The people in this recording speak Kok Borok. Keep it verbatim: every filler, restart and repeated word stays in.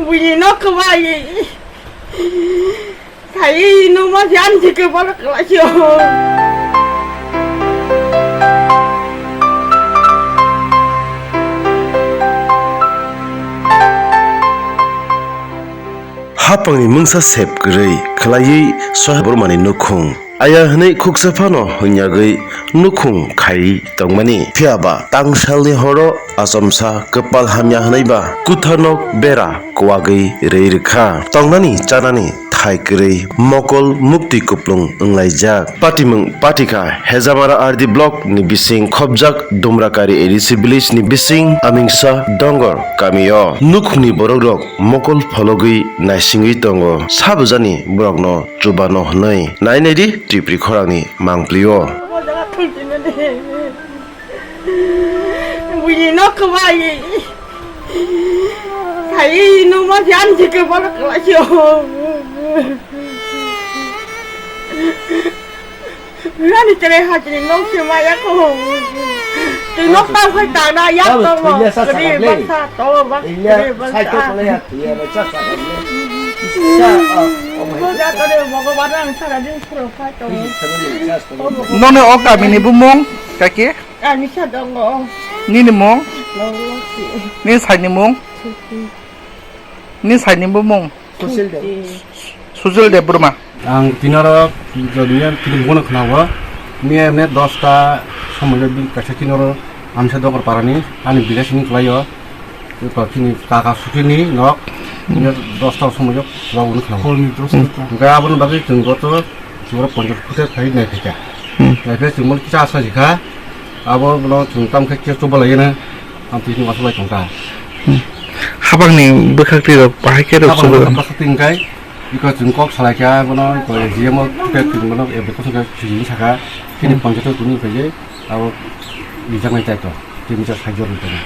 Buini no kwbai. Sai no ma jan je ke bol kala sio. Hapangni mungsa sep kwrwi khwlaiwi Soha Bormani nukhung. Aya hwnwi khuksa phano hwnyagwi nukhung khai tongmani. Phiya ba tangsalni horo achomsa kwpal hamya hwnwi ba kuthanok bera kwagwi rwi rwkha. Tongnani chanani thai kwrwi mokol mukti kuplung wnglaijak. Patimung patikha Hejamara R D block ni bising khobjak Dumrakari A D C village ni bising Amingsa Dongor kamio nukhungni borokrok mokol phologwi naisingwi tongo. Sabujani borokno chubano hwnwi. Nai nai di Tripuri khorangni mangpli-o. Buini no kwbai. Sai no ma jan je ke bol kala sio. Nani tere hajri nok se maya ko. Tei nok tang khai tang na yak tong mo. Ri baksa to bak ri baksa. Iya, na cha cha. Iya, oh, oh my God. Ko ja to re Bhagwan ang sara din phuro khai to. Nono o kamini bumung kaki? Ani sa dongo. Nini mung? Nini saini mung? Nini saini bumung? Susil Deb. Susil Debbarma. Ang tinaro jodiya kini bono khnawo. Miya ne dosta somoyo bin kaisa tinaro amsa dogor parani ani bilasini khlaio. Ko kini kaka sukini nok. Miya dosta somoyo khnawo bono khnawo. Hingke aboni bagwi chwng goto chwngno ponchas phuter phai nai phaikha. Nai phai chwngno kisa asa jikha. Abo bono chwng tamkhe khe chobalaiyana. Ang twi chwng asolai tongkha. Habangni bwkhak twi rok chobalaiyana. Bwkhak twi hingkai iko chwng kok salaikha bono iko G M o phuter chwng bono application khe chwng saka. Chini ponchas twi tini phai abo rijaknai tai to. Tini cha sajor ni tongkha.